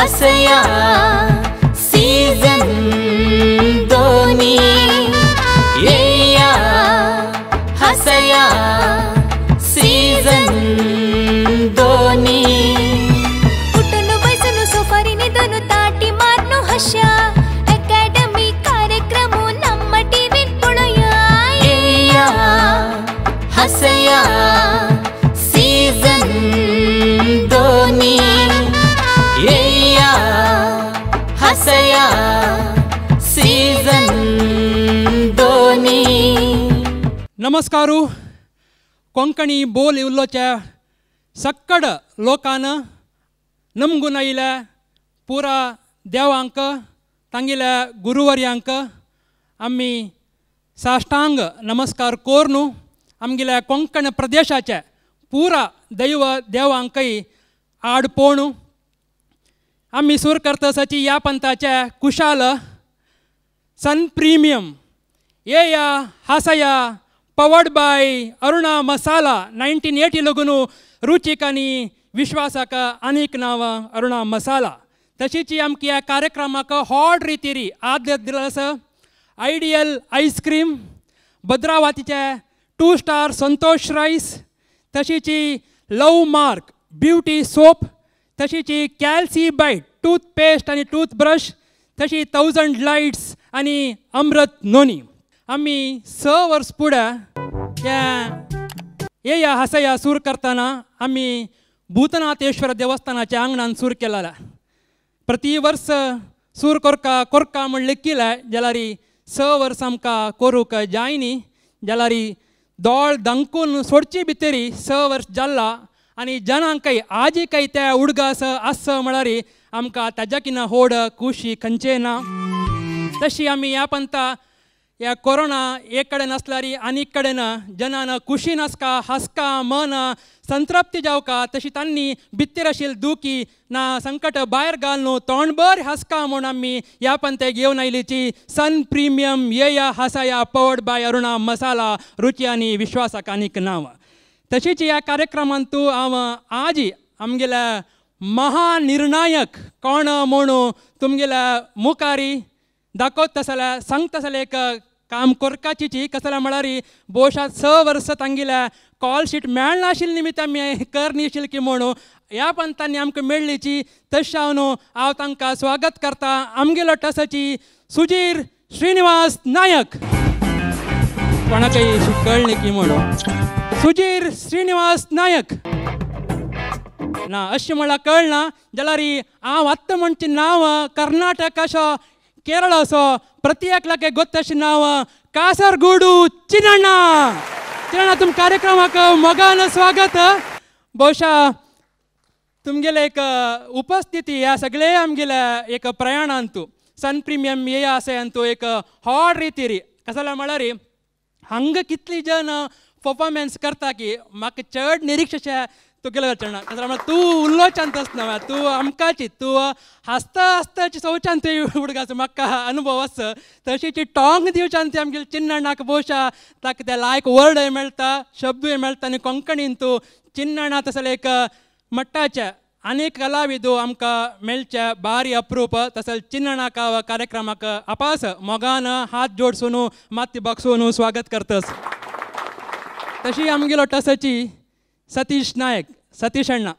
हसया season दोनी, येया हसया season दोनी। उठून बसून सोफारी निदून ताटी मारून हशा अकॅडमी कार्यक्रम नम्म टीव्हीत पळोवया। येया हसया सीजन दोनी, येया हसया सीजन दोनी। नमस्कारू कोंकणी बोल इवलोच्या सक्कड लोकान नमगून आयिल्ल्या पुरा देवांक तांगेल्या गुरुवर्यांक आमी साष्टांग नमस्कार कोरनू आमगेल्या कोंकण प्रदेशाच्या पुरा दैव देवांकय आड पोणू आमी सूर करतसाची ह्या पंथाच्या कुशाल सन प्रिमियम येया हासया पवर्ड बाय अरुणा मसाला 1980 लगून रुचीक आनी विश्वासाक आनीक नांव अरुणा मसाला। तशीच आमकां ह्या कार्यक्रमाक होड रितीरी आदर दिलो आसा आयडियल आयस्क्रीम, भद्रावतीचे 2 स्टार संतोष रायस, तशीच लव मार्क ब्युटी सोप, तशीच कॅल्सी बायट टूथपेस्ट आनी टूथब्रश, तशी 1000 लायट्स आनी अमृत नोनी। आमी 6 वर्स फुडें ह्या येया हसया सूर करतना आमी भूतनाथेश्वर देवस्थानाच्या आंगणान सूर केलेला। प्रति वर्स सूर कोरका कोरका म्हण लेखिलें जाल्यार 6 वर्स आमकां करूंक जायनी, जाल्यार दोळ दांकून सोडची भितरी 6 वर्स जाल्ला आनी जनांकय आजीकय ते उडगास आस म्हळ्यार आमकां ताज्या होड खुशी खंयचें ना। तशी आमी ह्या पंथा ह्या कोरोना एक कडेन आसल्यार आनी एक कडेन जनान खुशी नासका हासका मन संतृप्ती जावका, तशी तांणी भितर आशिल्ली दुखी ना संकट भायर घालून तोंडभर हासका म्हूण आमी ह्या पंथे घेवन आयलीची सन प्रिमियम येया हासया पवर्ड बाय अरुणा मसाला रुची आनी विश्वासाक आनीक नांव। तशीच ह्या कार्यक्रमांतू हांव आजी आमगेल्या महानिर्णायक कोण म्हणून तुमगेल्या मुखारी दाखयता जाल्यार सांगता जाल्यार एक काम कोरकाची कसल्या म्हळ्यार भोवशा 6 वर्सां तांगेल्या कॉल शीट मेळनाशिल्लें निमित्त आमी कर न्ही की म्हणून ह्या पंथांनी आमकां मेळ्ळीची। तशें हांव हांव तांकां स्वागत करता आमगेलो टसाची सुजीर श्रीनिवास नायक। कोणाकय कळ्ळें की म्हणून सुजीर श्रीनिवास नायक ना अशें म्हळ्यार कळना जाल्यार हांव आत्तां म्हणचें नांव कर्नाटक असो केरळ असो प्रति एकल्याक गोत्त अशें नांव कासरगोडू चिनण्णा। चिनण्णा तुम कार्यक्रमाक मोगान स्वागत। ಬಹುಶಃ तुमगेले एक उपस्थिती ह्या सगळे आमगेल्या एक प्रयाणांतू सन प्रिमियम ये आसा अंतू एक होड रितीरी कसल्या म्हळ्यार हांगा कितली जन परफॉर्मन्स करता की म्हाका चड निरीक्षण तुगेले चडना कसल्या म्हळ्यार तूं उलोवच्यान ना, तूं आमकांची तूं हांसता हांसताची सोवच्यान तूं उडगाचो म्हाका अनुभव आसा। तशीची टोंग दिवच्यान ती आमगेले चिन्नणाक ಬಹುಶಃ ताका ते लायक वर्डय मेळटा शब्दूय मेळटा आनी कोंकणीन तूं चिन्नणा तसले एक मट्टाचे अनेक कलाविदो आमकां मेळचे बारी अप्रूप। तसले चिन्नणाक कार्यक्रमाक अपास मोगान हात जोडसून माती बक्षून स्वागत करतस। तशी आमगेलो टसाची सतीश नायक सतीश अण्णा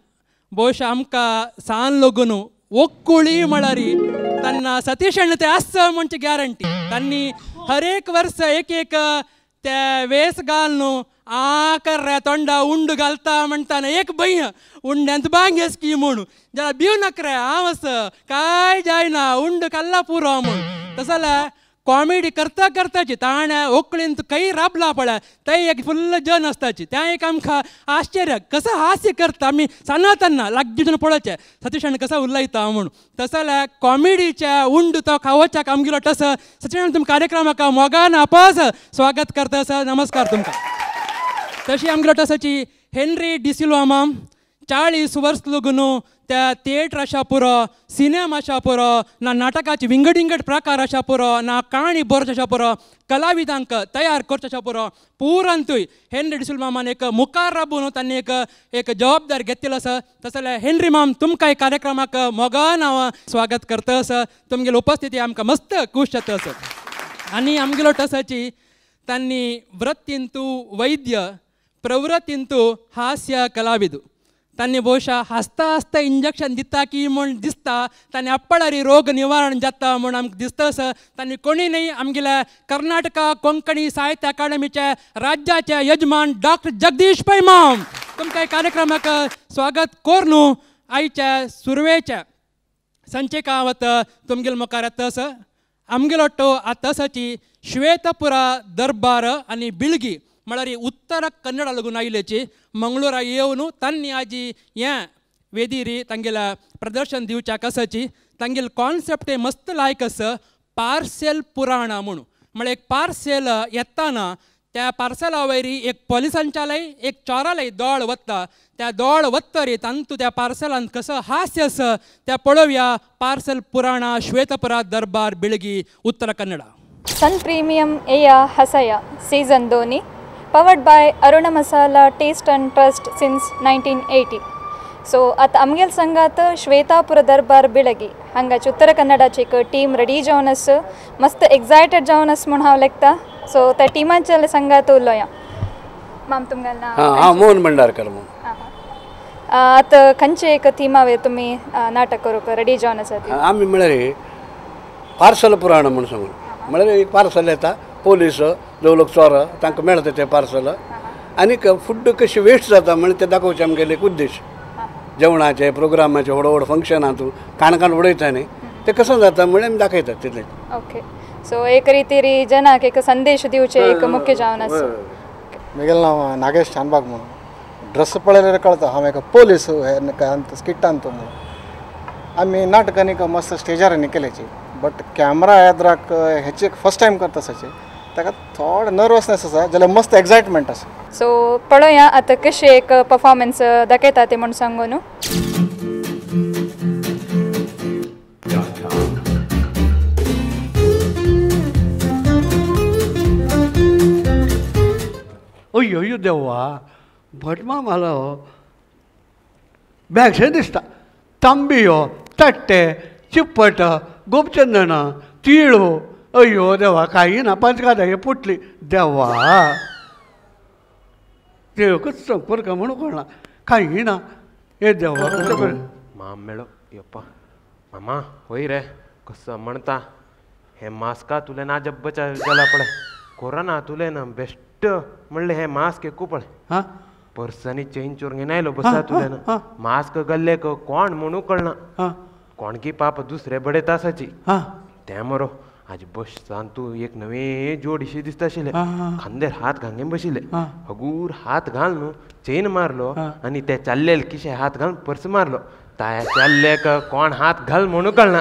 ಬಹುಶಃ आमकां सान लोगून ಒಕ್ಕುಳಿ म्हळ्यार तांना सतीश अण्णा ते आसा म्हणचे गॅरंटी। तांणी हर एक वर्स एक एक ते वेस घालून आ कर रे तोंडा उंड घालता म्हणटा एक भंय उंड्यांत बांगेस की म्हणून जाल्यार भिव नाका रे हांव आसा काय जायना उंड खाल्ला पुरो म्हूण। तशें जाल्यार कॉमेडी करता करताची ताणें ओकळीन खंय राबला पळय थंय एक फुल्ल जन आसताची तें एक आमकां आश्चर्य कसो हास्य करता आमी सांगतना लागीं पळोवचें सतीश अण्णा कसो उलयता म्हूण। तशें जाल्यार कॉमेडीच्या उंड तो खावोच्याक आमगेलो तसो सतीश अण्णा तुमकां कार्यक्रमाक मोगान अपास स्वागत करता सर, नमस्कार तुमकां। तशी आमगेलो टसाची हेनरी डिसिल्वा माम 40 वर्स लगून त्या थिएटर आशा पुरो, सिनेमा आशा पुरो, ना नाटकाचे विंगड विंगड प्रकार आशा पुरो, ना काणी बरोवचे आशा पुरो, कलाविदांक तयार करचे आशा पुरो, पुरांतूय हेनरी डिसिल्वा मामान एक मुखार राबून तांणी एक एक जबाबदारी घेतलेलो आसा. तशें जाल्यार हेनरी माम तुमकां कार्यक्रमाक मोगान हांव स्वागत करता आसा. तुमगेली उपस्थिती आमकां मस्त खूश जाता आसा. आनी आमगेलो टसाची तांणी वृत्तींतू वैद्य प्रवृत्तींतू हास्य कलाविद. तांणी बहुशा हासता हासता इंजेक्शन दिता की म्हूण दिसता, तांणी आपणारी रोग निवारण जाता म्हूण आमकां दिसता आसा. तांणी कोणी न्हय आमगेल्या कर्नाटका कोंकणी साहित्य अकादमीचे राज्याचे यजमान डॉक्टर जगदीश पै माम तुमकां कार्यक्रमाक स्वागत करून आयच्या सुरवेच्या संचिका वत तुमगेले मुखार येता आसा. आमगेलो तो आतां श्वेतपुरा दरबार आनी बिळगी म्हळ्यार उत्तर कन्नडा लागून आयिल्ल्याची मंगळूरा येवन तांणी आजी हें वेदीरी तांगेल्या प्रदर्शन दिवच्याक आसाची. तांगेले कॉन्सेप्ट मस्त लायक आसा, पार्सेल पुराणां म्हणून. म्हळ्यार एक पार्सेल येताना त्या पार्सला वयरी एक पोलिसांच्यालय एक चोरालय दोळ वता, त्या दोळ वत्तरी तांतू त्या पार्सलान कसो हास्य आसा त्या पळोवया. पार्सल पुराणां, Shwetapura Darbar, Bilagi, Uttara Kannada. Sun Premium Eya Hasaya season Dhoni, powered by Aruna Masala, taste and trust since 1980. So आतां आमगेल संगात श्वेतापुर दरबार बिळगी हांगाची उत्तर कन्नडाची एक टीम रेडी जावन आसा, मस्त एक्सायटेड जावन आसा म्हूण हांव लेखता. सो त्या टिमाच्या संगात उलोया. माम तुमगेलें नांव? हांव मोहन भंडारकर म्हूण. आतां खंयचे एक थिमा वयर तुमी नाटक करूंक रेडी जावन आसा? आमी म्हळ्यार पार्सल पुराण म्हूण सांगून, म्हळ्यार एक पार्सल येता, पोलीस जो लोक चोर तांकां मेळटा तें पार्सल, आनीक फूड कशी वेस्ट जाता म्हण तें दाखोवचें आमगेलें एक उद्देश. जेवणाचे प्रोग्रामाचे व्हड व्हड फंक्शनां तूं काणकाण उडयता न्ही, तें कसो जाता म्हळ्यार आमी दाखयतात तितलें. ओके, सो एक रितीरी जनाक एक संदेश दिवचे एक मुख्य जावन आसा. म्हगेलें नांव नागेश शानबाग म्हणून. ड्रेस पळयल्यार कळटा हांव एक पोलीस हे स्किटान तूं म्हणून. आमी नाटकांनी मस्त स्टेजार केल्याची, बट कॅमरा येद्राक हेची फर्स्ट टायम करता आसाची, ताका थोडो नर्वसनेस आसा जाल्यार मस्त एक्सायटमेंट आसा. सो पळोवया आतां कशें एक परफॉर्मन्स दाखयता ते म्हूण सांगू न्हू. अय्यो अय्यो देवा, भटमामालो बॅग शें दिसता, तांबियो, तट्टे, चिप्पट, गोपचंदन, तिळो, अय्यो देवा काही ना, पंचखाद्या हे पुटली देवा, देवकच संपर्क म्हणून कळना काही ना, हे देवा कसं कर. माम मेळो यप्पा मामा होय रे कसं म्हणता हे मास्का तुले ना जब्ब गेला पळय, कोरोना तुले ना बेस्ट म्हणले हे मास्क एकू पळय. हां, पर्सांनी चेन चोर घेवन आयलो बसा तुले ना, मास्क गल्ले कोण म्हणू कळना, कोणकी पाप दुसरे बडे तासाची. तें मरो आज बसान तूं एक नवे जोड अशी दिसता आशिल्ले, खांदेर हात घालून बशिल्ले, हगूर हात घाल न्हू चेन मारलो आनी ते चालले किशे हात घालून पर्स मारलो, ताया चालले कोण हात घाल म्हणू कळना.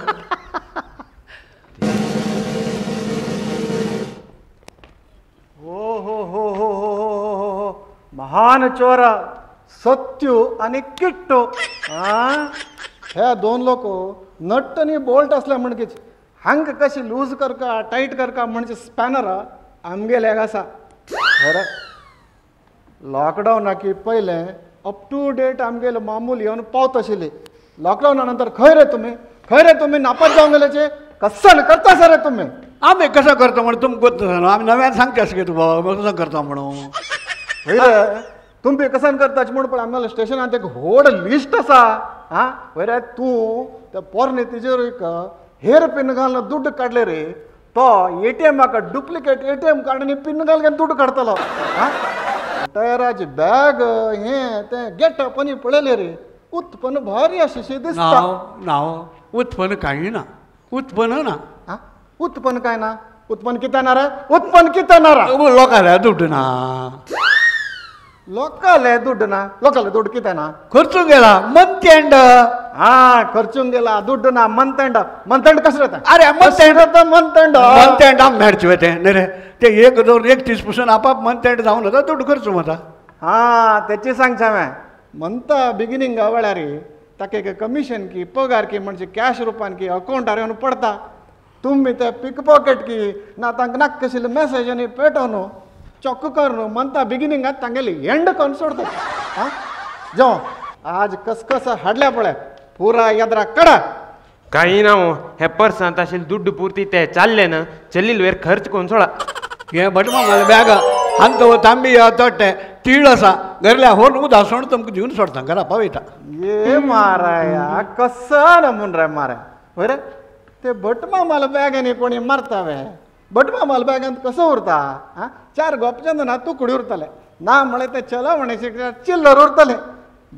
हो हो हो हो हो हो हो, महान चोरा सत्यू आनी किट्टो हे दोन लोक नट आनी बोल्ट असले म्हणकीच हांगा कशी लूज करका टायट करका म्हणजे स्पॅनर आमगेले आसा. खरें लॉकडावनाकी पयलें अप टू डेट आमगेले मामूल येवन पावत आशिल्ली, लॉकडावना नंतर खंय रे तुमी, खंय रे तुमी नापास जावन गेल्याचे कसन करता सर तुमी. आमी कसो करता म्हणून तुमकां गोत न्हू, आमी नव्यान सांगचे आसा तूं बाबा कसो करता म्हणून. हय रे तुमी कसन करता म्हूण पण आमगेल्या स्टेशनांत एक व्हड लिस्ट आसा. आं हय रे तूं त्या पोरणे तिजेर एक हेर पिन घालून दुड्ड काडले रे, तो एटीएमाक डुप्लिकेट एटीएम कार्ड आनी पिन घालून दुड्ड काडटलो. आं टायराची बॅग हें तें गेटअप आनी पळयलें रे, उत्पन्न भारी आशिल्लें दिसता. ना उत्पन्न कांय ना, उत्पन्न ना. आं उत्पन्न काय ना, उत्पन्न कितें ना रे, उत्पन्न कितें ना रे, लोकांले दुड्ड ना, लोकांले दुड्ड ना, लोकांले दुड्ड कितें ना, खर्चून गेला मंथ एंड. हा खर्चून गेला दुड्ड ना, मंथ एंड, मंथ एंड कसं जाता? अरे month and month and month and आम मॅडचे तें न्ही रे, ते एक दोन एक दीस पसून आपाप मंथ एंड जावन वता, दुड्ड खर्चून वता. हा तेची सांगता हांवें, म्हणता बिगिनींग वेळार ताका एक कमिशन की पगार की म्हणजे कॅश रुपान की अकावंटार येवन पडता. तुमी ते पिक पॉकेट की ना तांकां नाका कशी मॅसेज आनी पेटोवन चॉक करून म्हणता बिगिनींगात तांगेली एंड करून सोडता. आं जावं आज कसकस हाडल्या पळय पुरा यात्रा कडा. काही ना हो हे पर्सांत आशिल्ले दुड्ड पुरती ते चालले ना चलील वेर खर्च कोण सोडा. हे भटमामाले बॅग हांतो तांबी तोट्टे तीळ आसा घरल्या होन उदा सोड तुमकां दिवन सोडता घरा पावयता. ये माराया कसं ना म्हूण रे माराय बरें ते भटमामाला बॅगांनी कोणी मारता वे भटमामाला बॅगांत कसो उरता. आं चार गोपचंद ना तुकडी उरतले ना म्हळें ते चलावणेचे चिल्लर उरतले.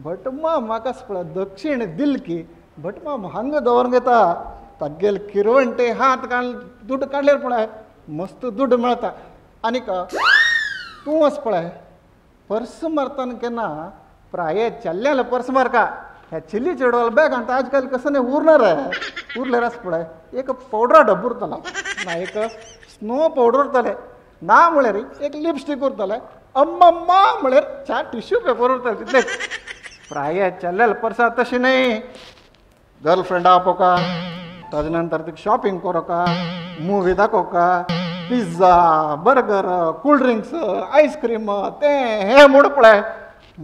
भटमामा कस पळय दक्षिण दिल की भटमामा हांगा दवरून घेता तागेल किरवंटे हात काड दुड्ड काडल्यार पळय मस्त दुड्ड मेळता. आनीक तूं वच पळय पर्स मारतना केन्ना प्राय चल्ल्याले पर्स मारका ह्या चिल्ली चेडवाला बॅगांत आज काल कसं नाही उरणार आहे उरल्यार आस पळय एक पावडरा डब्बो उरतलो ना एक स्नो पावडर उरतले ना म्हळ्यार एक लिपस्टीक उरतले अम्मम्मा म्हळ्यार चार टिश्यू पेपर उरतले तितले. प्राय चल्ल्याले पर्सां तशें न्हय गर्लफ्रेंड आपोवका ताजे नंतर तुका शॉपिंग करोका मुवी दाखोवका pizza burger cool drinks ice cream ते हे म्हूण पळय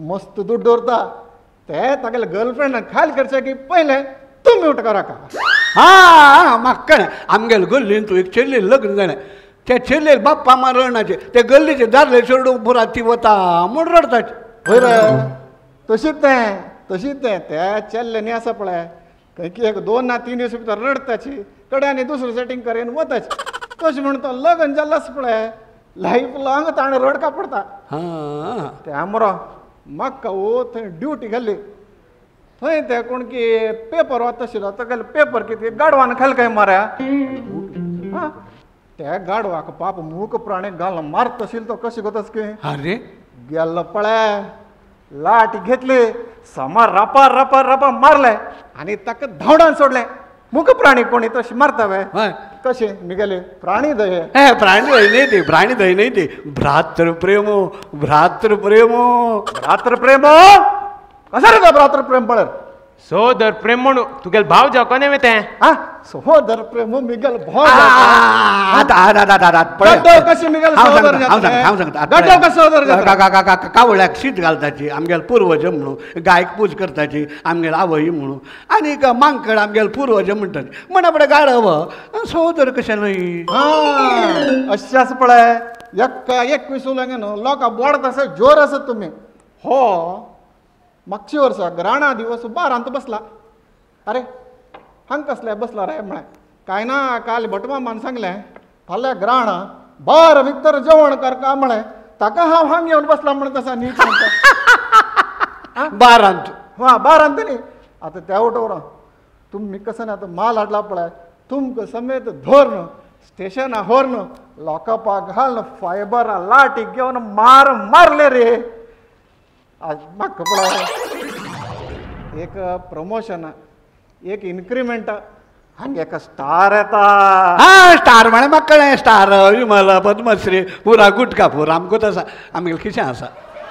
मस्त दुड्ड उरता. ते तागेले गर्लफ्रेंडाक खाल करचे की पयलें तुमी उठ कराका. हा म्हाका कळ्ळें आमगेले गल्लीन तूं एक चेडले लग्न जालें त्या चेडले बाप्पा मा रडनाचे ते गल्लीचे दादले चेडूं पुरा ती वता म्हूण रडताचे. हय रे तशीच तें तशीच तें त्या चेल्ले न्ही आसा पळय खंय की एक 2 ना 3 दीस भितर रडताची कडे आनी दुसरें सेटींग करेन वताची. तशें म्हण तो लग्न जाल्लो आसा पळय लायफ लाँग ताणें रडका पडता. ते मरो म्हाका ओ थंय ड्युटी घाली थंय ते कोण की पेपर वाचता आशिल्लो तागेले पेपर कितें गाडवान खाल काय माऱ्या. आं त्या गाडवाक पाप मूक प्राणी घाल मारत आशिल्लो तो कशें गोतस की अरे गेल्लो पळय लाट घेतली समा रपा रपा रपा मारले आनी ताका धांवडान सोडलें. मूक प्राणी कोणी तशें मारता वे कशें मिगेले प्राणी दये. हे प्राणी दय न्ही ती प्राणी दय न्ही ती भ्रातृप्रेमो भ्रातृप्रेमो भ्रातृप्रेमो कसं रे भ्रातृप्रेम पळय सोदर प्रेम म्हणू तुगेल भाव जावं कोणे वे तें. आं सहोदर प्रेम मिगेल भाव कावळ्याक शीत घालताची आमगेले पुर्वज म्हणून गायक पूज करताची आमगेले आवय म्हणून आनी मांकड आमगेले पुर्वज म्हणटात म्हणा पळय गाडव सहोदर कशें न्हय. अशें आसा पळय एका 21 उलयंगे न्हू लोकां बोडत आसा जोर आसा तुमी हो मागच्या वर्सा ग्राणा दिवस बारांत बसला. अरे हांग कसले बसला रे म्हळें काय ना काल भटमामान सांगलें फाल्यां ग्राणा बार भितर जेवण करका म्हळें ताका हांव हांग येवन बसला म्हणत आसा न्ही बारांत. हा बारांत न्ही आतां त्या वटवरा तुमी कसं ना आतां माल हाडला पळय तुमकां समेत धोरण स्टेशना व्हरून लॉकअपाक घालून फायबरा लाटी घेवन मार मारले रे. आज म्हाका पळय एक प्रमोशन एक इन्क्रिमेंट हांगा एक स्टार येता. हा स्टार म्हळ्यार म्हाका कळ्ळें स्टार विमल पद्मश्री पुरा गुटका पुरा आमकां आसा आमगेलें कितें आसा.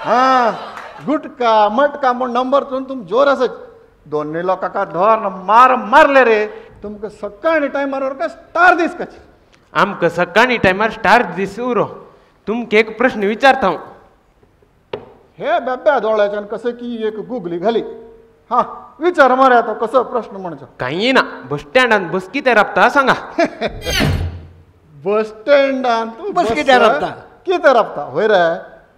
हा गुटका मटका म्हूण नंबर चोवन तुम जोर आसत दोनूय लोकांक धर मार मारले रे तुमकां सकाळी टायमार काय स्टार दिसकाची. आमकां सकाळी टायमार स्टार दीस उरो. तुमकां एक प्रश्न विचारता हांव. हे बेब्या दोळ्याच्यान कसं की एक गुगली घाली. हा विचार मरे आतां कसो प्रश्न म्हणचो. कांय ना बस स्टँडान बस कितें राबता सांगा. बस स्टँडान बस कितें राबता कितें राबता हय रे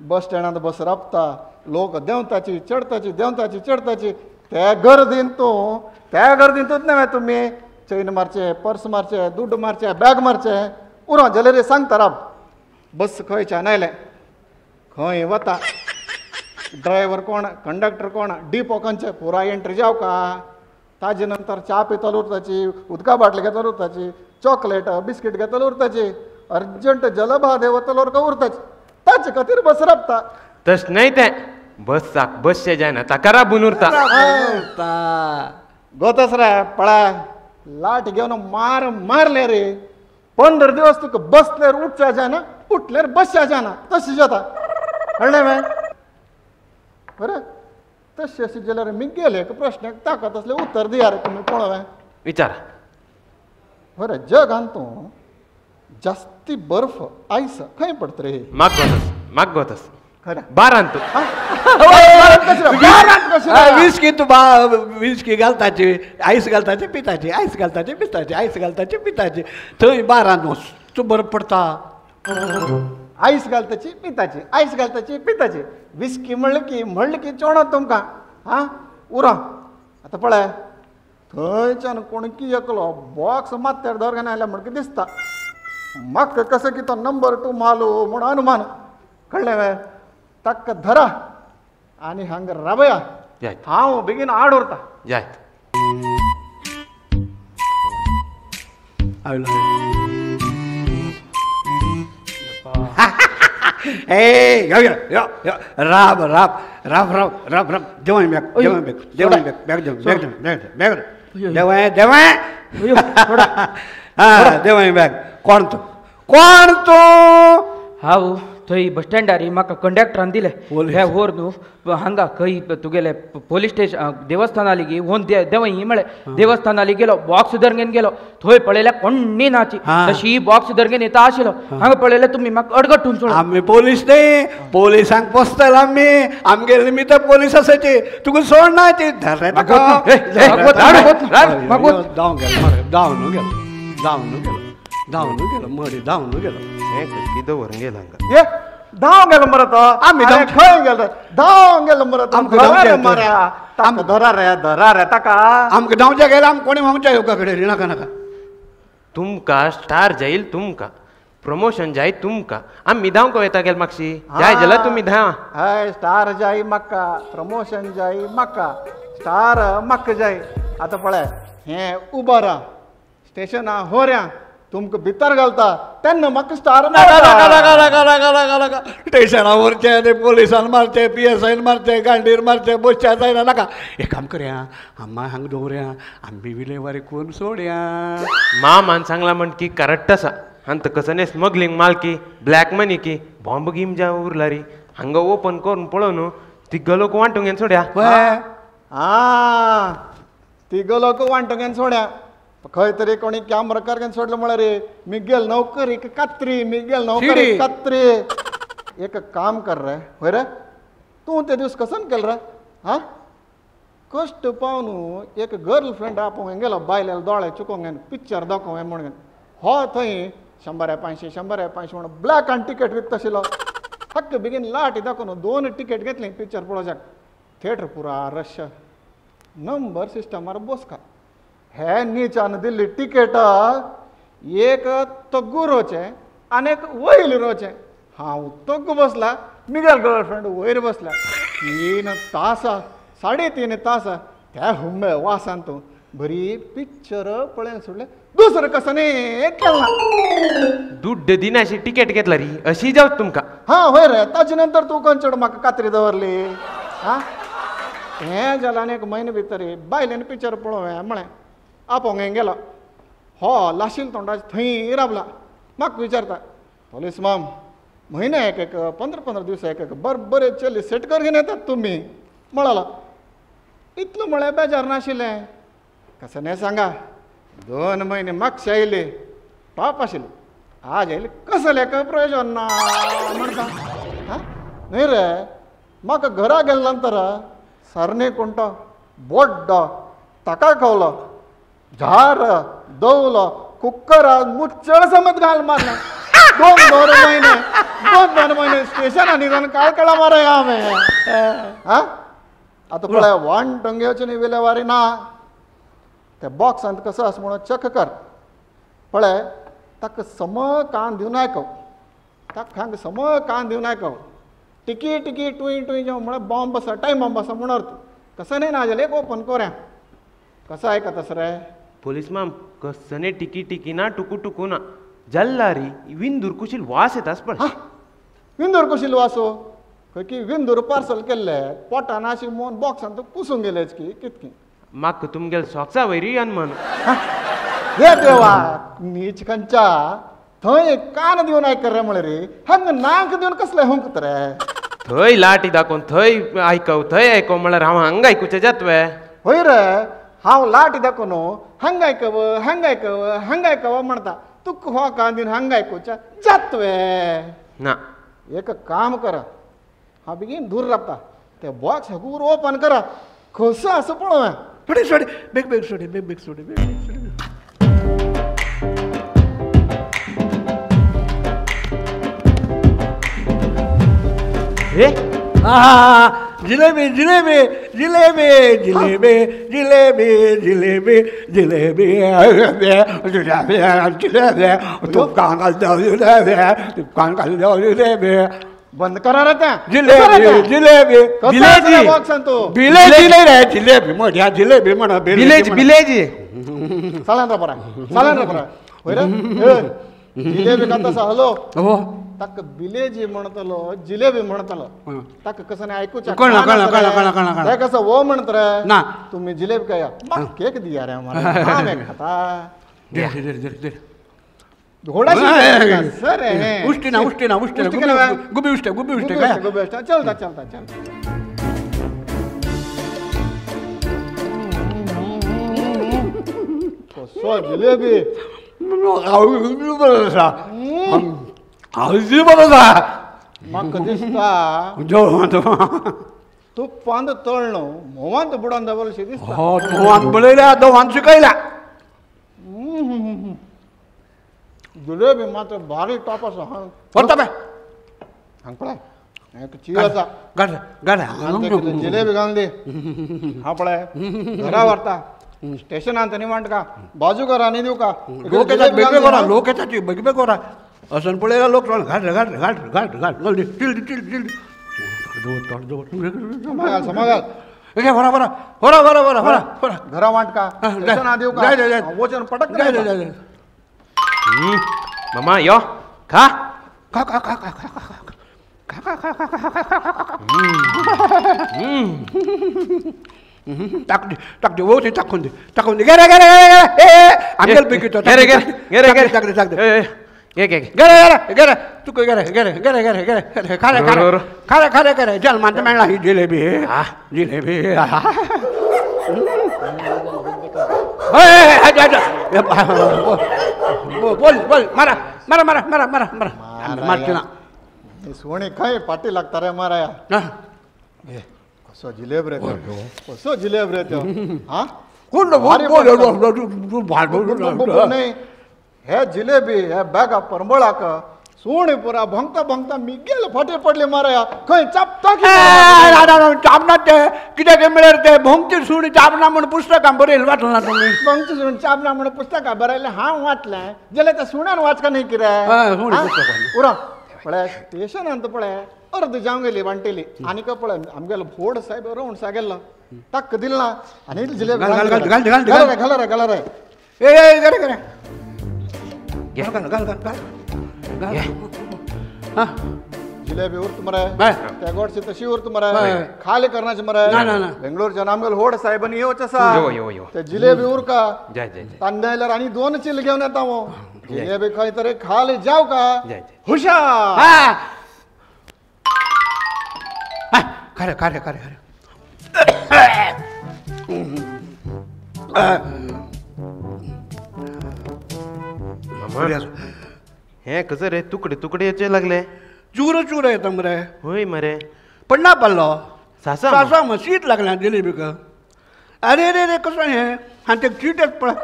बस स्टँडांत बस राबता लोक देंवताची चडताची देंवताची चडताची त्या गर्दीन तूं त्या गर्दीन तूंच न्हय तुमी चैन मारचे पर्स मारचे दुड्ड मारचे बॅग मारचे उरो जाल्यार रे सांगता राब बस खंयच्यान आयलें खंय वता ड्रायव्हर कोण कंडक्टर कोण डिपो खंयचे पुरा एंट्री जावका ताजे नंतर च्या पितलो उरताची उदका बाटली घेतलो उरताची चॉकलेट बिस्कीट घेतलो उरताची अर्जंट जलबाधे वतलो उरताची ताचे खातीर बस राबता. तशें न्हय तें बसाक बसचें जायना ताका राबून उरता. गोतस रे पळय लाट घेवन मार मारले रे 15 दिवस तुका बसल्यार उठच्या जायना उठल्यार बसच्या जायना तशें जाता कळ्ळें मरे. बरें तशें अशें जाल्यार मिगेले एक प्रश्नाक ताका तसलें उत्तर दिया रे तुमी पळोवया. विचारा. बरें, जगान तूं जास्ती बर्फ आयस खंय पडत रे? मागवतस मागवतस खरें बारांत. विस्की तूं विस्की घालताची, आयस घालताची पिताची, आयस घालताची पिताची, आयस घालताची पिताची, थंय बारांत मस्त बर्फ पडता. आयस घालताची पिताची, आयस घालताची पिताची, विस्की म्हणलं की चोणत तुमकां. हां उरा आतां पळय थंयच्यान कोणकी एकलो बॉक्स मात्यार दवर घेवन आयल्या म्हणकी दिसता म्हाका कसं की तो नंबर 2 मालो म्हूण अनुमान कळ्ळें वे. ताका धरा आनी हांगा राबया, हांव बेगीन आड उरता. जायत ए यो यो यो राब राब राब राब राब राब देवाय बॅग देवाय बॅग देवाय बॅग बॅग देव बॅग बॅग देवाय देवाय हां देवाय बॅग. कोण तूं कोण तूं? हांव थंय बस स्टँडार म्हाका कंडक्टरान दिलें हे व्हर न्हू हांगा खंय तुगेले पोलीस स्टेशन देवस्थाना लेगी व्होन देवय म्हळें. देवस्थाना गेलो, बॉक्स धरून गेलो, थंय पळयल्यार कोण्णी नाची तशी बॉक्स धरून येता आशिल्लो. हांगा पळयल्यार तुमी म्हाका अडगटून सोडलो. आमी पोलीस न्ही, पोलिसांक पोसतले आमी, आमगेले निमित्त पोलीस आसाची, तुका सोडनाची. धांव गेलो मरे, धांवन गेलो, धांवन गेलो, धांवन गेलो मरे, धांवन गेलो. हें कितें व्हरून गेलो हांगा? ये धांव गेलो मरे तो. आमी खंय गेलो? धांव गेलो मरे तो. आमकां धरा रे, धरा रे ताका. आमकां धांवच्या गेले, आमकां कोणी व्हांवच्या येवका कडेन नाका नाका. तुमकां स्टार जाईल, तुमकां प्रमोशन जाय, तुमकां आमी धांवक वयता गेल मागशी जाय जाल्यार तुमी धांव. हय स्टार जाय म्हाका, प्रमोशन जाय म्हाका, स्टार म्हाका जाय. आतां पळय हें उबरा स्टेशना होऱ्या तुमकां भितर घालता तेन्ना म्हाका स्टार. नाका स्टेशना व्हरचें आनी पोलिसान मारचें, पी एस आयन मारचें, गांडीर मारचें, बसच्या जायना. नाका, एक काम करया, आम्मा हांगा दवरया, आमी विलेवारी करून सोडया. मामान सांगला म्हण की करेक्ट आसा. आनी कसने स्मगलिंग माल की ब्लॅक मनी की बॉम्ब गिम ज्या उरला री हांगा ओपन करून पळोवन न्हू तिगो लोक वांटूंक घेवन सोड्या. आं तिगो लोक वांटूंक घेवन सोड्या. खंय तरी कोणी कॅमरा कर सोडलं म्हळ्यार रे मिगेल नौकरी कात्री, मिगेल नौकरी कात्री. एक काम कर रे, होय रे तूं ते दीस कसन केलं रे? हां कश्ट पावन एक गर्ल फ्रेंड आपोवंक गेलो, बायले दोळे चुकोवंक पिक्चर दाखोवंक म्हणून. हो थंय 100 500 100 500 म्हणून ब्लॅक आनी टिकेट विकता आशिल्लो. हक्क बेगीन लाट दाखोवन 2 टिकेट घेतली पिक्चर पळोवच्याक. थिएटर पुरा रश, नंबर सिस्टमार बसका. हे नीचान दिल्ली टिकेट एक तग्गू रोवचें आनी एक वयल रोवचें. हांव तग्गू बसला, मिगेल गर्लफ्रेंड वयर बसला. 3 तास 3.5 तास त्या हुम्बे वासान तूं बरी पिक्चर पळयन सोडलें. दुसरं कसं न्ही केला दुड्ड दिनाशी टिकेट घेतला री अशी जावत तुमकां. हां होय रे, ताजे नंतर तूं कंचड म्हाका कात्री दवरली. हां हें जालें आनी एक म्हयने भितर बायलेन पिक्चर पळोवया म्हळें. आपोवंक गेलो, हो लाशील तोंडाचे थंय रावला. म्हाका विचारता पोलीस माम म्हयन्या एक एक 15-15 दिवसा एक एक बरे चली सेट कर घेवन येतात तुमी म्हळालो. इतलो म्हळ्यार बेजार नाशिल्लें. कसं न्ही सांगा, 2 म्हयने मागशे आयले टॉप आशिल्ले, आज आयले कसलें काय प्रयोजन ना म्हणटा. हां न्हय रे, म्हाका घरा गेले नंतर सरणे कोणतो बोड्डो ताका खावलो, झार दवलो, कुकरा मुच्चळ समज घाल मारलें. 2-2 म्हयने 2-2 म्हयने स्टेशनान न्हिदून काळकळा मारय हांवें. आं आतां पळय वन टंगेवचे न्ही विलेवारी ना. त्या बॉक्सांत कसो आसा म्हणून चेक कर. पळय ताका सम कान दिवन आयकव, ताका हांगा सम कान दिवन आयकव. टिकी टिकी टुई टुई जेव म्हळ्यार बॉम्ब आसा, टायम बॉम्ब आसा म्हणून अर्थ. कसं न्ही ना जाल्यार एक ओपन कोऱ्या. कसो आयकता रे पोलीस माम? कसने टिकी टिकी ना टुकू टुकू ना जल्ला री विंदूर कुशील वास येताच पळय. विंदूर कुशील वासो खंय की विंदूर पार्सल केल्ले पोटान अशी मोन बॉक्सान कुसून गेलेच की कितकी. म्हाका तुमगेले सॉक्सा वयरी अनमन. हे देवा नीच खंयच्या थंय कान दिवन आयक रे म्हळ्यार रे हांगा नाक दिवन कसलें हुंकत रे. थंय लाटी दाखोवन थंय आयकव थंय आयकव म्हळ्यार हांव हांगा आयकुचें जातवे. हय रे हांव लाट दाखोवन हांगा आयकव हांगा आयकव हांगा आयकव म्हणटा तुका हो कांदीन हांगा आयकुचें जातवे ना. एक काम करा हांव बेगीन दूर रावता ते बॉक्स हगूर ओपन करा कसो आसा पळोवया. सोडी सोडी बेग बेग सोडी बेग बेग सोडी बेग बेग सोडी. जिलेबी जिलेबी जिलेबी जिलेबी जिलेबी जिलेबी जिलेबी जिलेबी जिलेबी तुपकान घालता जिलेबी तुपकान घालता जिलेबी. बंद करा रे त्या जिलेबी जिलेबी जिलेबी बॉक्सान तू बिलेजी नाही रे जिलेबी म्हण जिलेबी म्हणा बिलेजी बिलेजी चालन रे बरा चालन रे बरा. होय रे जिलेबी खाता सा हलो हो ताका बिलेजी म्हणतलो जिलेबी म्हणतलो ताका कसं नाही ऐकूच्या कळना कळना कळना कळना कळना ते कसं वो म्हणत रे ना तुम्ही जिलेबी काय केक दिया रे आम्हाला आम्ही खाता दे दे दे दे घोडा सर उष्टी ना उष्टी ना उष्टी ना गुबी उष्टे गुबी उष्टे काय गुबी उष्टे चलता चलता चलता. कसो जिलेबी हांव बरो आसा म्हाका दिसता तूं पांद तळण म्होंवांत बुडोवन दवरशी दिसता. म्होंवांत बडयल्या दोवान शिकयल्या. जिलेबी मात्र भारी टॉप आसा. व्हरता पळय हांग पळय एक चीज आसा जिलेबी घालून दी. हांव पळय घरा व्हरता स्टेशनांत न्ही वांटका बाजू घरा न्ही दिवका. लोक येतात बेगबेग वरा लोक येतात बेगबेग वरा असं पळयला लोक घाल घाल घाल घाल घाल घाल चिल चिल चिल दवर दवर समाघाल वरा वरा वरा वरा वरा वरा वरा घरा वांटका स्टेशनां दिवका वचन पटक. मामा यो खा खा खा खा खा खा खा खा खा खा खा खा खा. टाक दे टाक दे वो ते टाकून दे टाकून दे गेरे गेरे गेरे ए आमगेल पिकितो गेरे गेरे गेरे गेरे टाक दे टाक दे ए गे गेरे गेरे गेरे तुका गेरे गेरे गेरे गेरे गेरे खारे खारे खारे खारे खारे चल मानते मेळला ही जिलेबी जिलेबी. बोल बोल मारा मारा मारा मारा मारा मारा मारचे ना सुवणी खंय पाटी लागता रे माराया. कसो जिलेब रे कसो जिलेब रे तो. हा कोण न्ही हे जिलेबी हे बॅगा परंबळाक सुवणी पुरा भोंगता भोंगता मिगेल फाटीर पडले माराया खंय चापता चापना ते कित्याक म्हळ्यार ते भोंगती सुणी चापना म्हूण पुस्तकां बरयलें वाचलां ना तुमी? भोंगती सुणी चापना म्हूण पुस्तकां बरयलें हांव वाचलें जाल्यार त्या सुण्यान वाचका न्ही कितें उरो पळय स्टेशनांत पळय अर्द जावं गेली वांटेली आनीक पळय आमगेलो व्हड साहेब रावंड सा गेल्लो ताका दिल ना आनी जिलेबी घाल घाल घाल घाल घाल घाल रे घाल रे ए घाल घाल घाल घाल घाल घाल. जिलेबी उर्त मरे त्या गोडशी तशी उर्त मरे खाली करण्याचे मरे. बेंगलोरच्या आमगेलो व्हड साहेबांनी येवच आसा ते जिलेबी उरका तांदळार आनी दोन चिल घेवन येता हो जिलेबी खंय तरी खाली जाव का हुशार. खरे खरे खरे खरे हे कसं रे तुकडे तुकडे येचे लागले चूर चूर येता मरे. होय मरे पन्ना पडलो सासा सासा मग शीत लागला जिलेबीक. अरे रे रे कसं हें आनी ते चीटच पळय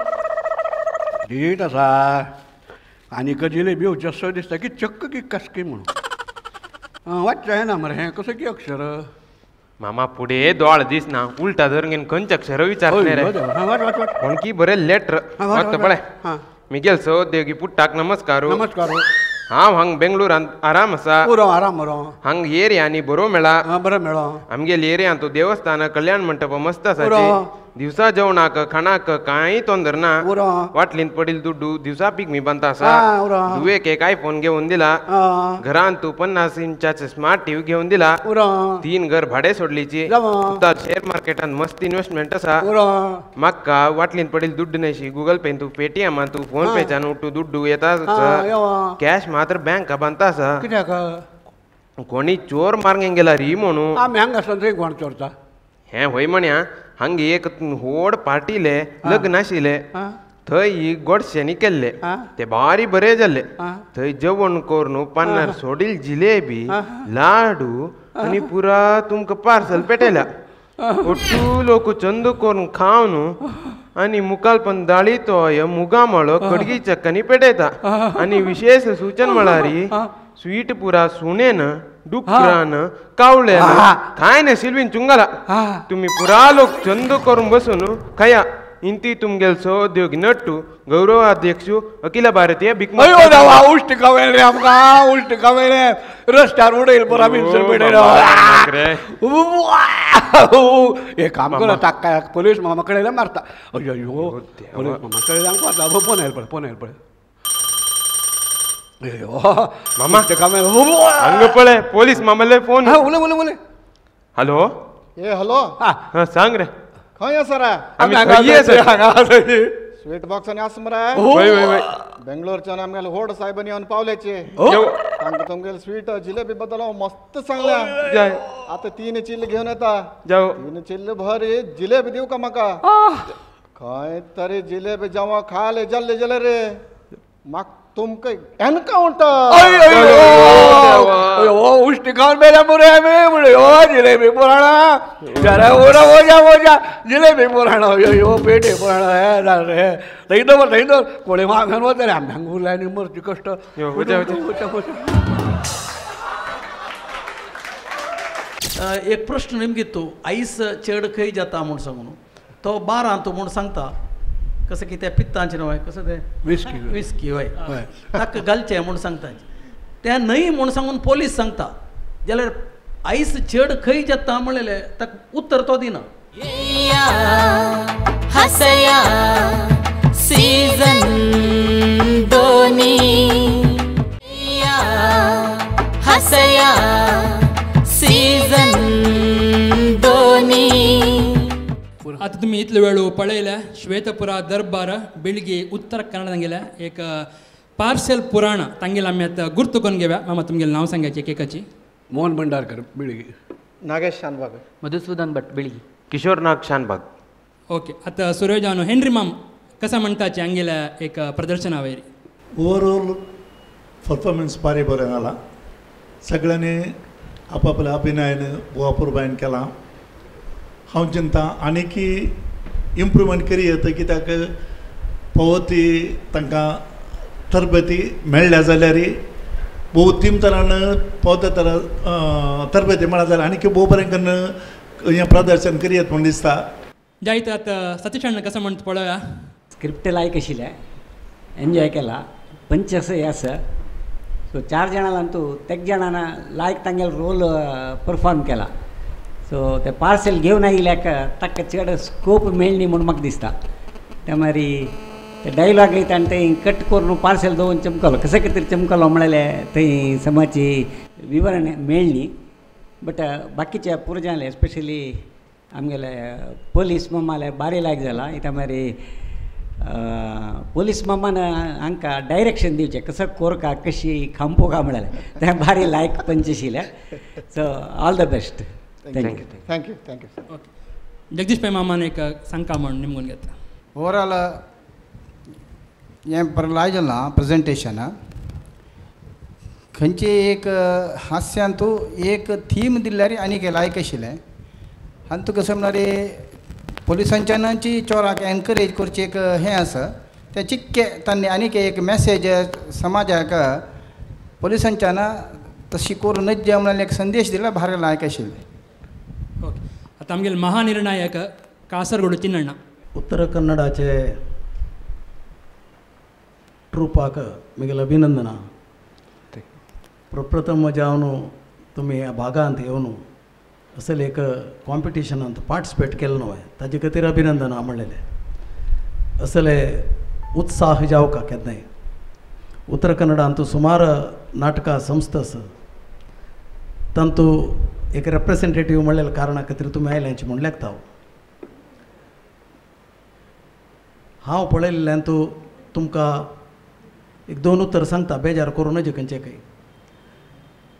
चीट आसा आनी जिलेबी जसो दिसता की चक्क की कसकी म्हणून वाचचें ना मरे हें कसं की अक्षर. मामा पुढे दोळ दिसना उलटा धरून घेवन खंयचे अक्षर विचारतले रे कोणकी बरे लेटर वाचता पळय. मिगेल सो देवगी पुट्टाक नमस्कार नमस्कार. हांव हांग बेंगलोरांत आराम आसा आराम बरो हांग एरियांनी बरो मेळा बरो मेळो आमगेल एरियांत देवस्थान कल्याण मंटप मस्त आसा दिवसा जेवणाक खाणाक कांय तोंदर ना वाटलींत पडील दुड्डू दिवसा पिगमी बांदता आसा धुवेक एक आयफोन घेवन दिला घरांत तूं 50 इंचाचे स्मार्ट टीव्ही घेवन दिला 3 घर भाडे सोडलीची शेअर मार्केटांत मस्त इन्व्हेस्टमेंट आसा म्हाका वाटलींत पडील दुड्ड न्हयशी गुगल पे तूं पेटीएमान तूं फोन पेच्यान उठू दुड्डू येता कॅश मात्र बँक बांदता आसा कित्याक कोणी चोर मारंग गेला री म्हणू. आमी हांगा आसतना थंय कोण चोरता? हें होय म्हण्या हांगा एक व्हड पार्टीले लग्न आशिल्ले थंय गोडशेंनी केल्ले ते भारी बरे जाल्ले. थंय जेवण करून पान्नार सोडील जिलेबी लाडू आनी पुरा तुमकां पार्सल पेटयला. ഒട്ടു लोक चंद करून खावन आनी मुखालपण दाळी तोय मुगा मळो कडगी चक्कांनी पेटयता. आनी विशेष सूचन म्हळ्यार स्वीट पुरा सुणेन डुकरान कावळ्यान कांय नाशिल्लीन चुंगला. तुमी पुरा लोक चंद करून बसून खाया. इंती तुमगेल सहोद्योगी नट्टू गौरवाध्यक्ष अखिल भारतीय भिक. अयो देवा उश्ट खावेले आमकां उश्ट खावेले रस्त्यार उडयल पुरा मिरसर पेटयलो. हे काम कर ताका पोलीस मामा कडेन मारता. अयो अयो पोलीस मामा कडेन मारता. फोन आयल पळय फोन आयल पळय. अयो मामा हांगा पळय पोलीस मामाले फोन. उलय उलय उलय. हॅलो ए हॅलो हां सांग रे खंय आसा रे? आमी खंय आसा हांगा आसा स्वीट बॉक्सांनी आसा मरे. वय वय वय बेंगलोरच्यान आमगेले व्हड साहेबांनी येवन पावल्याचे. तांकां तुमगेले स्वीट जिलेबी बद्दल हांव मस्त सांगल्या. आतां 3 चिल्ल घेवन येता. 3 चिल्ल भर जिलेबी दिवं का म्हाका? खंय तरी जिलेबी जेवण खाले जाल्ले जाल्यार रे म्हाका तुमकां एनकावंटर. उश्टी खावन मेल्या मुरे आमी म्हणले जिलेबी पुराणा वोजा वोजा जिलेबी पुराणा यो पेटे पुराणा हे जालें रे. थंय दवर थंय दवर कोणे हांगा वता रे आमी हांगा उरले आनी मरची कश्ट. एक प्रश्न नेमकी तूं आयस चेड खंय जाता म्हूण सांगून तो बारां तूं म्हूण सांगता कसं की त्या पित्तांचें न्हय कसं तें विस्की विस्की हय ताका घालचें म्हूण सांगता तें न्हय म्हूण सांगून पोलीस सांगता जाल्यार आयस चेड खंय जाता म्हणलें ताका उत्तर तो दिना. हसया सीझन दोनी हसया सीझन दोनी. आतां तुमी इतलो वेळ पळयल्या श्वेतपुरा दरबार बेळगे उत्तर कन्नड तांगेल्या एक पार्सल पुराण तांगेले आमी आतां गुर्त करून घेवया. मामा तुमगेलें नांव सांगाचें एकेकाची. मोहन भंडारकर बेळगे. नागेश शानबाग. मधुसूदन भट बेळगी. किशोर नाग शानबाग. ओके आतां सुरजानो हेनरी माम कसा म्हणटाचे हांगेल्या एक प्रदर्शना वयर. ओवरऑल परफॉर्मन्स भारी बरें जाला. सगळ्यांनी आपापल्या अभिनयान अपुरबायन केलां. हांव चिंता आनीकी इम्प्रूवमेंट करी येता कित्याक फावो ती तांकां तरबेती मेळ्ळ्या जाल्यार भोव तीम तरान फावो त्या तरा तरबेती मेळ्ळ्या जाल्यार आनीक भोव बरें करून हें प्रदर्शन करी येत म्हूण दिसता. जायत आतां सतीश अण्णा कसो म्हणटा पळोवया. स्क्रिप्ट लायक आशिल्लें एन्जॉय केला पंच असं हें आसा. सो 4 जाणां तूं तेग जाणां लायक तांगेलो रोल परफॉर्म केला. सो ते पार्सल घेवन आयिल्ल्याक ताका चड स्कोप मेळ्ळी म्हूण म्हाका दिसता. त्या मागीर ते डायलॉग येता आनी थंय कट करून पार्सल दवरून चमकलो कसो कितें तरी चमकलो म्हणल्यार थंय समाची विवरण मेळ्ळी. बट बाकीच्या पुरजांले एस्पेशली आमगेले पोलीस मामाले बारी लायक जाला. इता मागीर पोलीस मामान हांकां डायरेक्शन दिवचें कसो कोरका कशी खांपोका म्हळ्यार तें बारी लायक पंचशिल्या. So all the best. Thank you thank you thank you. Okay Jagdish Pai मामान एक सांगका म्हण निमगून घेता. ओवरऑल हें बरें लायक जालां प्रेजेंटेशन. खंयचे एक हास्यांतू एक थीम दिल्यार आनीक लायक आशिल्लें. आनी तुका कशें म्हणल्यार पोलिसांच्यानची चोराक एनकरेज करचें एक हें आसा तें चिक्के तांणी आनीक एक मॅसेज समाजाक पोलिसांच्यान तशी करूं नज्ज म्हणल्यार एक संदेश दिला भारी लायक आशिल्लें. ओके आतां आमगेले महानिर्णायक कासरगोड चिन्नण्णा. उत्तर कन्नडाचे ट्रुपाक म्हगेलें अभिनंदना. प्रप्रथम जावन तुमी ह्या भागांत येवन असले एक कॉम्पिटिशनांत पार्टिसिपेट केलें न्हय ताजे खातीर अभिनंदना म्हणलेलें. असले उत्साह जावका केन्नाय. उत्तर कन्नडांत सुमार नाटकां संस्था आसा तांतू एक रेप्रेसेंटेटीव म्हणलेल्या कारणा खातीर तुमी आयल्यांची म्हूण लेखता. हांव पळयल्ल्यान तूं तुमकां एक 2 उतर सांगता बेजार करूं नजे खंयचे खंय.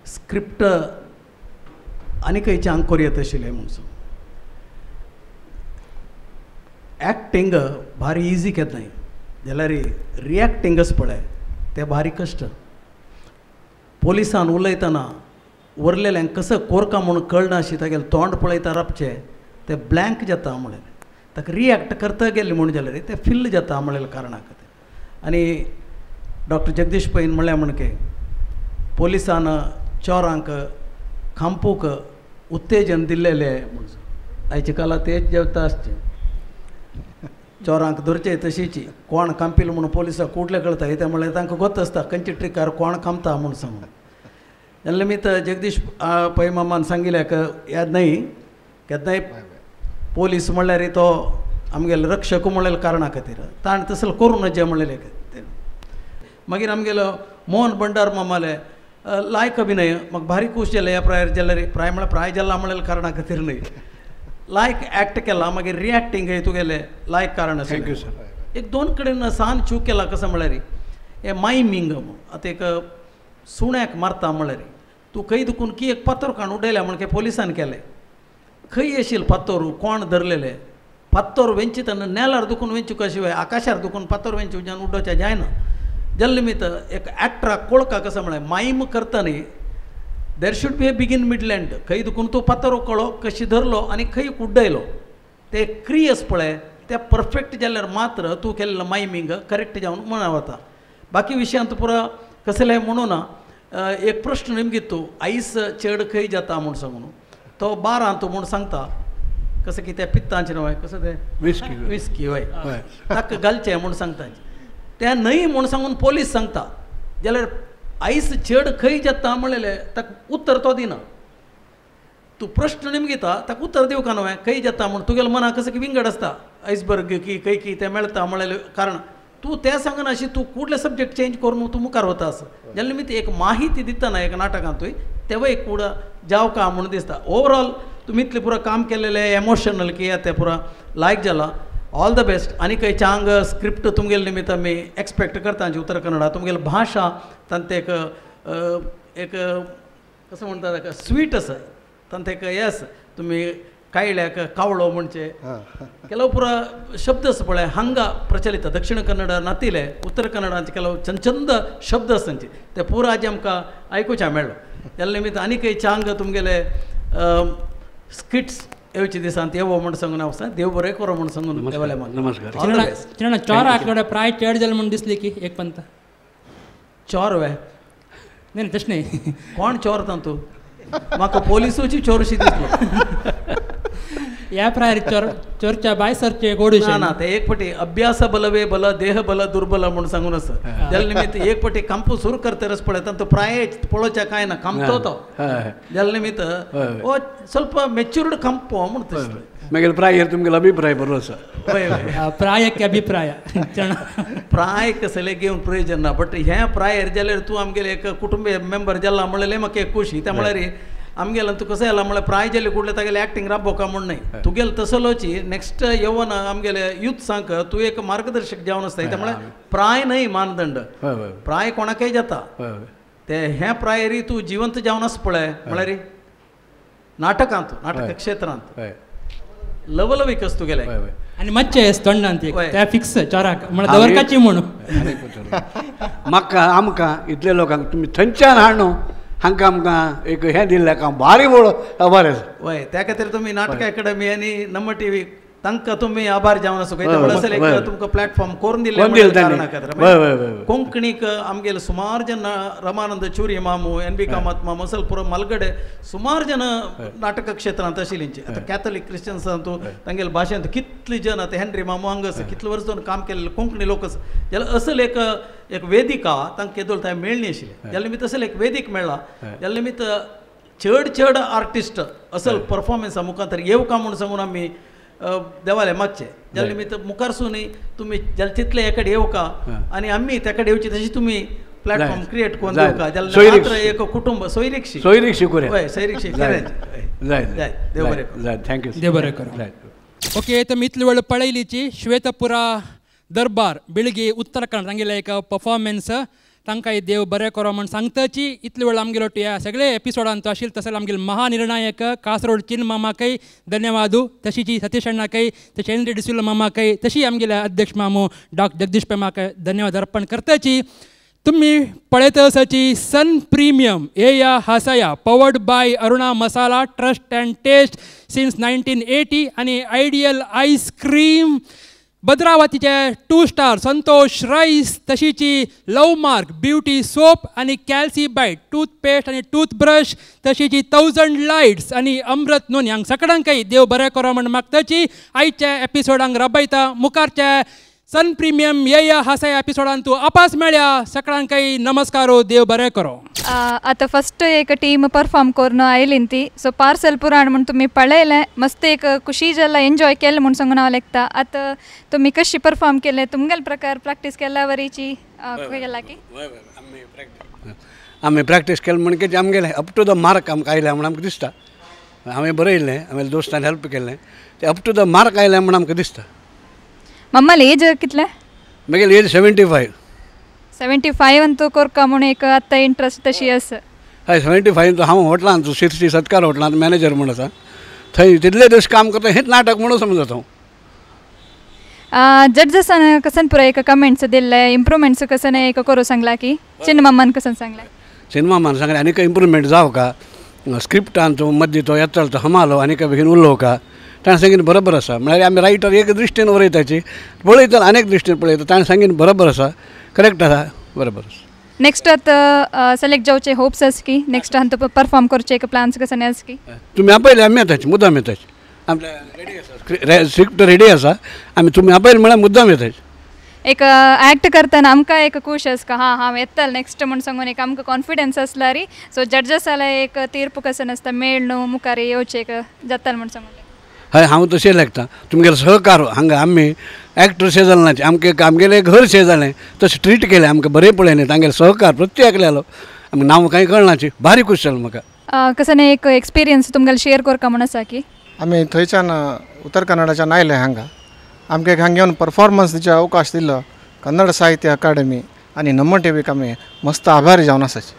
स्क्रिप्ट आनी खंयचे आंकोर येत आशिल्लें म्हूण सांग. एक्टिंग भारी इजी केन्नाय जाल्यार रिएक्टिंगच पळय तें भारी कश्ट. पोलिसान उलयतना उरलेल्यांक कसो कोरका म्हूण कळना अशी तागेलें तोंड पळयता राबचें तें ब्लँक जाता म्हणलें ताका रिएक्ट करता गेलें म्हूण जाल्यार तें फिल्ल जाता म्हणलें कारणा खातीर. आनी डॉक्टर जगदीश पैन म्हणलें म्हणके पोलिसान चोरांक खांपूक उत्तेजन दिल्लेलें म्हूण आयचे काला तेच जेवता आसचें चोरांक धरचें तशीची कोण कांपिल म्हूण पोलिसाक कुडले कळटा कित्याक म्हणल्यार तांकां गोत आसता खंयचे ट्रिकार कोण कामता म्हूण सांगून. जाल्यार निमित्त जगदीश पै मामान सांगिल्लें याद न्हय केन्नाय पोलीस म्हणल्यार तो आमगेलो रक्षक म्हणलेल्या कारणा खातीर ताणें तसलें करूं नजे म्हणलेलें. मागीर आमगेलो मोहन भंडार मामाले लायक अभिनय म्हाका भारी खूश जालें ह्या प्रायर जाल्यार प्राय म्हळ्यार प्राय जाला म्हणलेल्या कारणा खातीर न्हय लायक एक्ट केला मागीर रिएक्टिंग तुगेलें लायक कारण आसा. Thank you sir. एक दोन कडेन सान चूक केला कसो म्हळ्यार हें मायमींग आतां एक सुण्याक मारता म्हळ्यार तूं खंय दुखून की एक फातर काण उडयल्या म्हण पोलिसान केलें खंय येशील फातर कोण धरलेले फातर वेंचितना नेलार दुखून वेंचू कशें वय आकाशार दुखून फातर वेंचू जावन उडोवचें जायना. जाल्या निमित्त एक एक्टराक कोळका कसो म्हळ्यार मायम करता न्ही there should be a begin middle end खंय दुखून तूं फातर कळो कशी धरलो आनी खंय उड्डयलो ते क्रियस पळय ते परफेक्ट जाल्यार मात्र तूं केल्लें मायमींग करेक्ट जावन म्हणा वता. बाकी विशयांत पुरा कसलें म्हणू ना. एक प्रश्न निमगीत तूं आयस चेड खंय जाता म्हूण सांगून तो बारांत म्हूण सांगता कसं की त्या पित्तांचें न्हय कसं तें विस्की विस्की हय ताका घालचें म्हूण सांगता तें न्हय म्हूण सांगून पोलीस सांगता जाल्यार आयस चेड खंय जाता म्हणलें ताका उत्तर तो दिना. तूं प्रश्न निमगिता ताका उत्तर दिवका न्हय खंय जाता म्हूण तुगेल्या मनाक कसं की विंगड आसता आयसबर्ग की खंय की तें मेळटा म्हणलें कारण तूं तें सांगना अशी तूं कुडले सब्जेक्ट चेंज करून तूं मुखार वता आसा. जाल्यार निमित्त एक माहिती दितना एक नाटकांतूय तेवूय एक कुड जावका म्हूण दिसता. ओवरऑल तुमी इतलें पुरो काम केलेलें एमोशनल की तें पुरो लायक जाला. All the best. आनी खंय चांग स्क्रिप्ट तुमगेले निमित्त आमी एक्सपेक्ट करता उत्तर कन्नडा तुमगेली भाशा तांचे एक एक कसं म्हणटा ताका स्वीट आसा तांचे एक हें आसा तुमी कायल्याक कावळो म्हणचे ಕೆಲವು ಪೂರ ಶಬ್ದ पळय हांगा प्रचलित दक्षिण कन्नड नातिले उत्तर कन्नडांचे ಕೆಲವು चंद चंद शब्द आसा ते पुरा आजी आमकां आयकुच्या मेळ्ळो. जाल्यार निमित्त आनी खंय चांग तुमगेले स्किट्स येवचे दिसांत येवो म्हूण सांगून हांव देव बरें करो म्हूण सांगून देवाले. नमस्कार. चोर आकडे प्राय चेड जालें म्हूण दिसली की एक पंत चोर वे न्ही तशें न्ही कोण चोर तातूंत म्हाका पोलिसूची चोरशी दिसलो ह्या प्रायर चोर चोरच्या बाय सरचे गोड ना ना ते एक पटी अभ्यास बलवे बल देह बल दुर्बल म्हूण सांगून आसा. जाल्यार निमित्त एक पटी कांपू सुरू करतरच पळय तांचो प्राय पळोवच्या कांय ना कामतो तो. जाल्यार निमित्त हो ಸ್ವಲ್ಪ ಮೆच्ಯೂರ್ड कंपो म्हूण दिसता. मागीर प्राय तुमगेलो अभिप्राय बरो आसा. प्रायक अभिप्राय प्राय कसलें घेवन प्रयोजन ना बट हें प्रायर जाल्यार तूं आमगेले एक कुटुंब मेंबर जाला म्हणलें म्हाका एक खुशी. त्या म्हळ्यार आमगेलो तूं कसं जाला म्हळ्यार प्राय जाले कुडले तागेले एक्टिंग राबोवका म्हूण न्हय तुगेले तसलोची नेक्स्ट येवन आमगेले युथ सांग तूं एक मार्गदर्शक जावन आसता. त्या म्हळ्यार प्राय न्हय मानदंड प्राय कोणाकय जाता ते हें प्रायरी तूं जिवंत जावन आसा पळय म्हळ्यार नाटकांत नाटक क्षेत्रांत लवलवीक आसा तुगेलें आनी मातशें तोंडांत ते फिक्स चोराक म्हळ्यार दवरकाची म्हूण म्हाका आमकां इतले लोकांक तुमी थंयच्यान हाडून हांकां आमकां एक हें दिल्लें काम भारी व्हड आभार आसा. वय त्या खातीर तुमी नाटक अकाडमी आनी नम्म टी व्ही तांकां तुमी आभार जावन आसा. एक तुमकां प्लॅटफॉर्म करून दिल्लें कारणा खातीर कोंकणीक आमगेले सुमार जन रमानंद चुरी मामू एन बी कामत मामू असल पुरो मालगडे सुमार जन नाटक क्षेत्रांत आशिल्लींची. आतां कॅथोलीक क्रिश्चन्सांतू तांगेले भाशेंत कितले जन आतां हेनरी मामू हांगा आसा कितले वर्स जावन काम केल्ले कोंकणी लोक आसा. जाल्यार असल एक एक वेदिका तांकां केदोळ थंय मेळ्ळी आशिल्ली. जाल्यार निमित्त असल एक वेदीक मेळ्ळा. जाल्यार निमित्त चड चड आर्टिस्ट असल परफॉर्मन्सा मुखार येवका म्हूण सांगून आमी देवाले मागचे. जाल्यार निमित्त मुखारसून तुमी जाल्यार तितले हे कडेन येवका आनी आमी त्या कडेन येवची तशी तुमी प्लॅटफॉर्म क्रिएट करून दिवका. जाल्यार मात्र एक कुटुंब सोयरीकशी सोयरीकशी करूया. हय सोयरीकशी जाय जाय. देव बरें करूं. जाय thank you. देव बरें करूं. ओके तर मी इतली वेळ पळयलीची श्वेतपुरा दरबार बिळगी उत्तर कन्नड तांगेले एक परफॉर्मन्स. तांकां देव बरें करो म्हण सांगताची. इतले वेळ आमगेलो ह्या सगळे एपिसोडांत आशिल्ले तशें आमगेले महानिर्णायक कासरोड चिन मामाकय धन्यवादू, तशीची सतीश अण्णाकय, तशें हेनरी डिसिल्वा मामाकय, तशी आमगेले अध्यक्ष मामू डॉक्टर जगदीश पै मामाकय धन्यवाद अर्पण करताची. तुम्ही पळयत आसाची सन प्रिमियम येया Hasaya powered by Aruna Masala trust and taste since 1980 आनी आयडियल आयस्क्रीम भद्रावतीचे 2 स्टार संतोष रायस, तशीची लव मार्क ब्युटी सोप आनी कॅल्सी बायट टूथपेस्ट आनी टूथब्रश, तशीची 1000 लायट्स आनी अमृत नोनी. हांग सगळ्यांकय देव बरें करो म्हण मागताची. आयच्या एपिसोडांक रबयता मुखारच्या सन प्रिमियम येया हासया एपिसोडान तूं अपास मेळ्या. सगळ्यांकय नमस्कार, देव बरें करो. आतां फस्ट एक टीम परफॉर्म करून आयली ती सो पार्सल पुराण म्हूण तुमी पळयलें, मस्त एक खुशी जाला एन्जॉय केलें म्हूण सांगून हांव लेखता. आतां तुमी कशी परफॉर्म केलें, तुमगेले प्रकार प्रॅक्टीस केल्या वरीची केला की? आमी प्रॅक्टीस केलें म्हणटकीच आमगेलें अप टू the mark आमकां आयलें म्हूण आमकां दिसता. हांवें बरयल्लें, हांवें दोस्तान हेल्प केल्लें, तें अप टू the mark आयलें म्हूण आमकां दिसता. मम्माले एज कितले? म्हगेली एज 75. 75 अंतू कोरका म्हूण एक आतां इंट्रस्ट तशी आसा. हय, 75 हांव हॉटलांत शिरसी सत्कार हॉटलांत मॅनेजर म्हूण आसा, थंय तितले दीस काम करता, हेंच नाटक म्हणून समजता हांव. जड्जसान कसन पुराय एक कमेंट्स दिल्ले, इम्प्रुवमेंट्स कसन एक करूं सांगला की चिन्न मामान कसन सांगलें? चिन्न मामान सांगलें आनीक इम्प्रुवमेंट जावका, स्क्रिप्टान तो मदीं तो येतलो तो हमालो आनीक बेगीन उलोवका. ताणें सांगीन बरोबर आसा. म्हळ्यार आमी रायटर एक दृश्टीन बरयताची, पळयता अनेक दृश्टीन पळयता. ताणें सांगीन बरोबर आसा, करेक्ट आसा, बरोबर आसा. नेक्स्ट आतां सिलेक्ट जावचे होप्स आसा की नेक्स्ट हांतू परफॉर्म करचे एक प्लान्स कसन आसा की? तुमी आपयले आमी येताची, मुद्दाम येताची. आमचे रेडी आसा, स्क्रिप्ट रेडी आसा, आमी तुमी आपयले म्हळ्यार मुद्दाम येताची. एक एक्ट करतना आमकां एक खूश आसता, हां हांव येतलें नेक्स्ट म्हूण सांगून एक आमकां कॉन्फिडन्स आसल्यार सो जड्जसाले एक तीर्प कसन आसता मेळ न्हू मुखार येवचें एक जातलें म्हूण सांगून. हय, हांव तशें लेखता. तुमगेलो सहकार हांगा आमी एक्टरशें जालें ना, आमकां आमगेलें घर शें जालें तशें ट्रीट केलें, आमकां बरें पळयलें. तांगेलें सहकार प्रत्येक एकल्यालो आमकां नांव कांय कळनाची, भारी खूश जालें म्हाका. कसो एक एक्सपिरियन्स तुमगेलो शेयर करका म्हूण आसा की? आमी थंयच्यान उत्तर कन्नडाच्यान आयले हांगा, आमकां हांगा येवन परफॉर्मन्स दिवचो अवकाश दिलो कन्नड साहित्य अकाडेमी आनी नम्म टीव्हीक आमी मस्त आभारी जावन आसाची.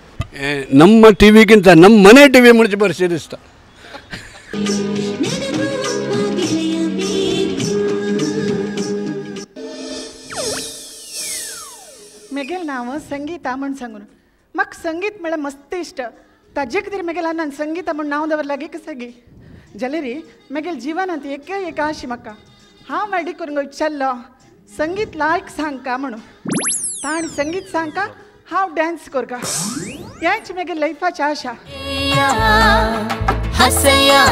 नम्म टीव्हीकिंत नम्म मने टीव्ही म्हणचे बरें दिसता. मेगेल नांव संगीता म्हूण सांगून म्हाका संगीत म्हळ्यार मस्त इश्ट. ताजे खातीर मेगेल नान संगीता म्हूण नांव दवरलां की सगी जाल्यार मेगेल जिवनांत एक एक आशी म्हाका हांव वाडी करूंक विचारलो संगीत लायक सांगका म्हणून, ताणें संगीत सांगका हांव डांस करका, हेंच मेगेल लायफाची आशा. हसया